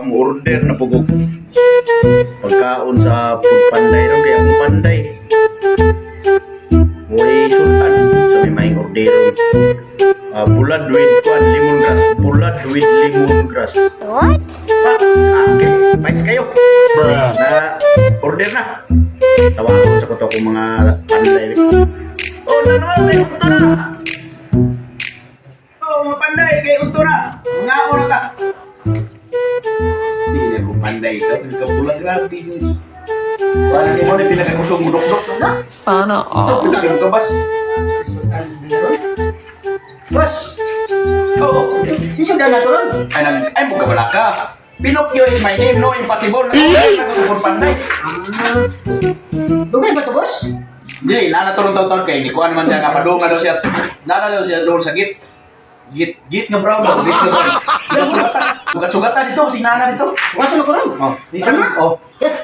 Mo order na pugog pagkaon sa Foodpanday ron kay ang panday. Way sultan sa may maing orderon. Ah, bulad with kwan lemongrass, bulad with lemongrass. What? Ah, okay. Fights kayo. Na order na. Tawagon sa ko to kung mga panday. Oh, na naman kay unto na. Oh, mga panday kay unto na. Mga ora ka. Hindi na ko panday sa kabulag grabe. Wala ni mo na pinakakusog mo dok na. Sana Sa all. pinakabas. Boss, Oo. sisudan na to ron. Ay, nag ay, mo wala ka. Pinocchio is my name, no impossible. Nag-order panday. Dugay ba to, boss? Hindi, nana turong taon kay ni kuan man siya nga padunga daw siya. Nana daw siya doon sa git. Git git nga brown daw, git nga brown. Sugat-sugatan. Sugat-sugatan dito si nana dito. Wato na ko ron. Oh, dito. Oh. Yeah.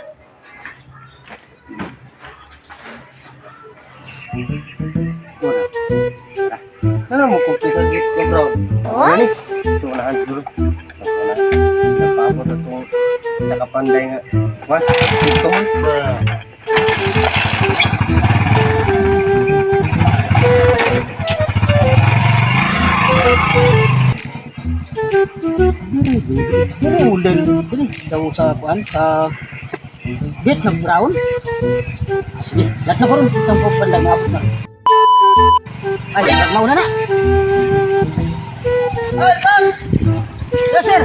Ano mo kung sa gate ni bro? What? Ito na siguro. Napabot itong sa kapanday nga. What? Ito mo? Dili ulan dili daw sa kuan sa gate ng brown. Ah, sige, lahat na ko ron itong panday maabot na. Ay, mauna na. Ay, bang! Yes, sir.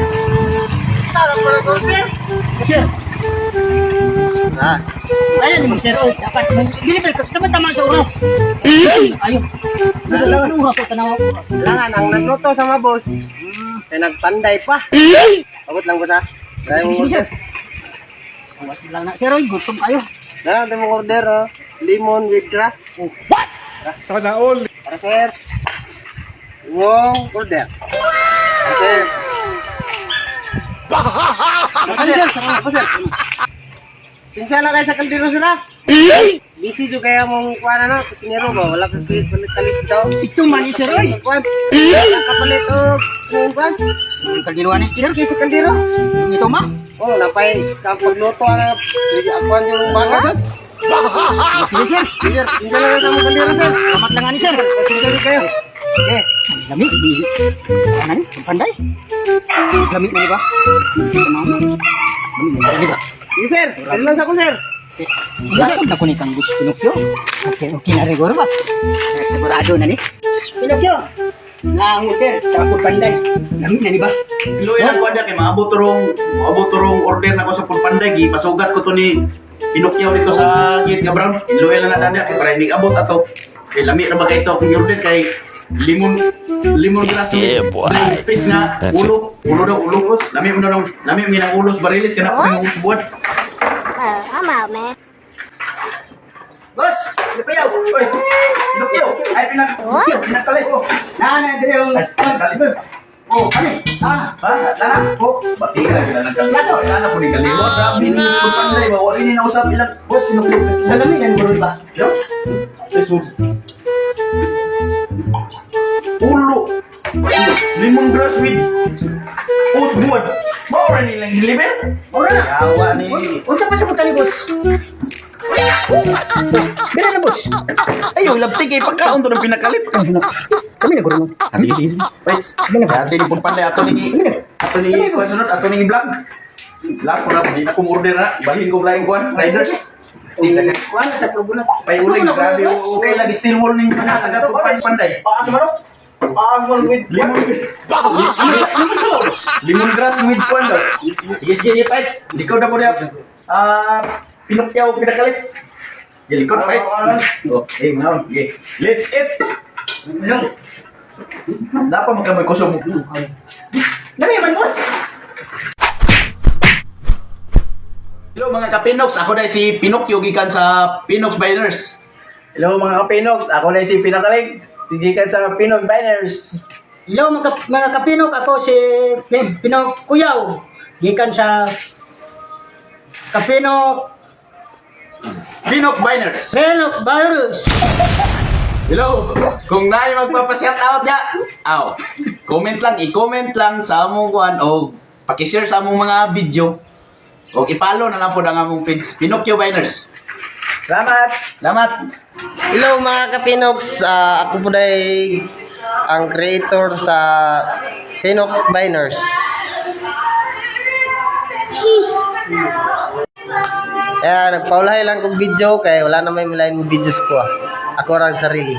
Tarang ko na order. Yes, sir. Ah, Ayan mo, sir. Oh, dapat mo. Deliver ka. Dapat tama sa oras. Ayun. Ano oras ko tanaw oras. Kailangan ang nagluto sa mga boss. Kaya nagpanday pa. Abot lang boss ha. Dahil Sige, mo sige, sir. order. Oras lang na. Sir, oy, gutom kayo. Dahil mo order oh. Lemon with grass. Oh. Sana all. Para sir. Wong order. Para sir. Ano sir? Apa sir? Sinsya na kayo sa kaldero sir ah. Busy jud kaya mong kuan na kusinero ba wala ka kalis daw. Ito man ni sir, oy. Kuan. Wala ka palit og kuan kuan. Ang kaldiruan ni sir. Kiski sa kaldero. Ito ma. Oh, napay sa pagluto ana sige akuan yung baga sir. Sige, sir. Sir, sinsya na kayo sa mong kaldero sir. Salamat lang ani, sir. Sinsya na kayo. Okay. Lami. Ano ni? Ang panday. Lami na ba? Tanaw. Lami na ba? Sige sir, dali lang sa ako sir. Sir, na ko ni kang gusto Pinocchio. Okay, okay na rigor ba? Sigurado na ni. Pinocchio. Na ang order sa ako panday. Lami na ni ba? Luoy lang kuan kay maabot turong order nako sa Foodpanday gi pasugat ko to ni Pinocchio dito sa gate nga brown. Luoy lang na danda kay para hindi abot ato. Kay lami ra ba kay ito akong order kay lemon lemongrass Yeah, boy. Piece nga That's ulo ulo daw ulo boss. Lami mo na daw lami mo ginang ulos barilis kana ko ng buwan. Oh, I'm out, man. Boss, lupayaw. Oy, Pinocchio, ay pinak What? pinakalit. Oh, na na dire ang Kalit. Oh, kani. Ah, Ha? Nana? Oh, bati ka lang ng Lato. Nana po ni kaliwa. Grabe ni Foodpanday ba wala ni nausap ilang boss, Pinocchio. Lami yan bro ba? Yo. Tesur. Ulo. Lemongrass with usbuan. Maura ni lang deliver. Ora na. Yawa ni. Unsa pa sa ni boss? Dira na boss. Ayo, labti kay pagkaon to ng pinakalit. Kami na guro. Ah, sige, sige, sige. Wait. Ate ni Pulpanday ato ni kuan sunod ato ni vlog. Vlog ko na di na ko order na. Balhin ko laing kuan rider. Di sa Kuan ta problema. Pay uling grabe okay lagi steel wall ning mga taga Pulpanday. Paas man Paas man with Lemon Lemongrass with kuan daw. Sige sige, sige fights. Likod na po niya. Ah, Pinocchio pinakalit. Sige, likod fights. Oh, eh, mga sige. Let's eat. Napa magkamoy kusog. Dami man boss. Hello mga kapinox, ako na si Pinocchio gikan sa Pinox Biners. Hello mga kapinox, ako na si Pinakalig. Gikan sa Pinog Biners. Hello mga kapinok, ako si Pinok Kuyaw. Gikan sa Kapinok Pinox Biners. Pinok Virus. Hello. Kung naay magpapa-shout out ya, aw. Comment lang, i-comment lang sa among kuan o Paki-share sa among mga video. Og i-follow na lang po ang among page, Pinocchio Biners. Salamat. Salamat. Hello mga kapinox, ako po day ang creator sa Pinok Biners. Cheese! Kaya nagpaulahay lang kong video kay wala na may milain videos ko ah. Ako ra ang sarili.